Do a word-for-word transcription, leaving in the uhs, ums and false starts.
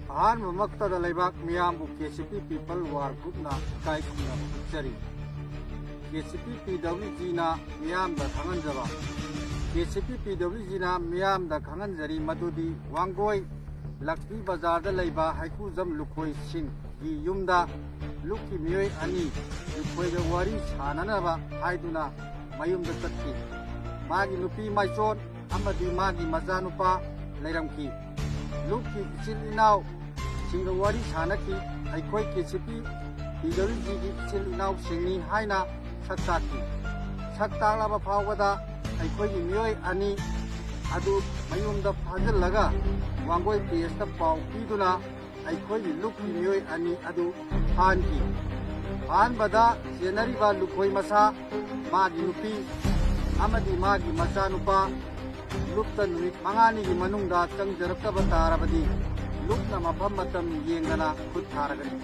ꯑꯍꯥꯟꯕꯃꯛꯇꯗ ꯂꯩꯕꯥꯛ ꯃꯤꯌꯥꯝꯕꯨ K C ꯄꯤ people war ꯒ꯭ꯔꯨꯞꯅ ꯏꯀꯥꯏ ꯈꯨꯝꯅꯕ ꯎꯠꯆꯔꯤ꯫ ꯀꯦ ꯁꯤ ꯄꯤ ꯄꯤ ꯗꯕ꯭ꯂꯤꯎ ꯖꯤꯅ ꯃꯤꯌꯥꯝꯗ ꯈꯪꯍꯟꯖꯕ꯫ ꯀꯦ ꯁꯤ ꯄꯤ ꯄꯤ ꯗꯕ꯭ꯂꯤꯎ ꯖꯤꯅ ꯃꯤꯌꯥꯝꯗ ꯈꯪꯍꯟꯖꯔꯤ ꯃꯗꯨꯗꯤ ꯋꯥꯡꯒꯣꯏ ꯂꯛꯄꯤ ꯕꯖꯥꯔꯗ ꯂꯩꯕ ꯍꯩꯀꯨꯖꯝ ꯂꯨꯈꯣꯏꯁꯤꯡꯒꯤ ꯌꯨꯝꯗ ꯂꯨꯞꯀꯤ ꯃꯤꯑꯣꯏ ꯑꯅꯤ ꯂꯨꯈꯣꯏꯗ ꯋꯥꯔꯤ ꯁꯥꯟꯅꯅꯕ ꯍꯥꯏꯗꯨꯅ ꯃꯌꯨꯝꯗ ꯆꯠꯈꯤ꯫ ꯃꯥꯒꯤ ꯅꯨꯄꯤ ꯃꯥꯏꯆꯣꯟ ꯑꯃꯗꯤ ꯃꯥꯒꯤ ꯃꯆꯥꯅꯨꯄꯥ ꯂꯩꯔꯝꯈꯤ꯫ ꯂꯨꯞꯀꯤ ꯏꯆꯤꯜ ꯏꯅꯥꯎꯁꯤꯡꯒ ꯋꯥꯔꯤ ꯁꯥꯟꯅꯈꯤ꯫ ꯑꯩꯈꯣꯏ ꯀꯦ ꯁꯤ ꯄꯤ ꯄꯤ ꯗꯕ꯭ꯂꯤꯎ ꯖꯤꯒꯤ ꯏꯆꯤꯜ ꯏꯅꯥꯎꯁꯤꯡꯅꯤ ꯍꯥꯏꯅ ꯁꯛ ꯇꯥꯛꯈꯤ꯫ ꯁꯛ ꯇꯥꯛꯂꯕ ꯐꯥꯎꯕꯗ ꯑꯩꯈꯣꯏꯒꯤ ꯃꯤꯑꯣꯏ ꯑꯅꯤ ꯑꯗꯨ ꯃꯌꯨꯝꯗ ꯐꯥꯖꯤꯜꯂꯒ ꯋꯥꯡꯒꯣꯏ ꯄ꯭ꯔꯦꯁꯇ ꯄꯥꯎ ꯄꯤꯗꯨꯅ ꯑꯩꯈꯣꯏꯒꯤ ꯂꯨꯞꯀꯤ ꯃꯤꯑꯣꯏ ꯑꯅꯤ ꯑꯗꯨ ꯐꯥꯍꯟꯈꯤ꯫ ꯑꯍꯥꯟꯕꯗ ꯆꯦꯟꯅꯔꯤꯕ ꯂꯨꯈꯣꯏ ꯃꯁꯥ, ꯃꯥꯒꯤ ꯅꯨꯄꯤ ꯑꯃꯗꯤ ꯃꯥꯒꯤ ꯃꯆꯥꯅꯨꯄꯥ ꯂꯨꯞꯇ ꯅꯨꯃꯤꯠ ꯃꯉꯥꯅꯤꯒꯤ ꯃꯅꯨꯡꯗ ꯆꯪꯖꯔꯛꯇꯕ ꯇꯥꯔꯕꯗꯤ ꯂꯨꯞꯅ ꯃꯐꯝ ꯃꯇꯝ ꯌꯦꯡꯗꯅ ꯈꯨꯠ ꯊꯥꯔꯒꯅꯤ꯫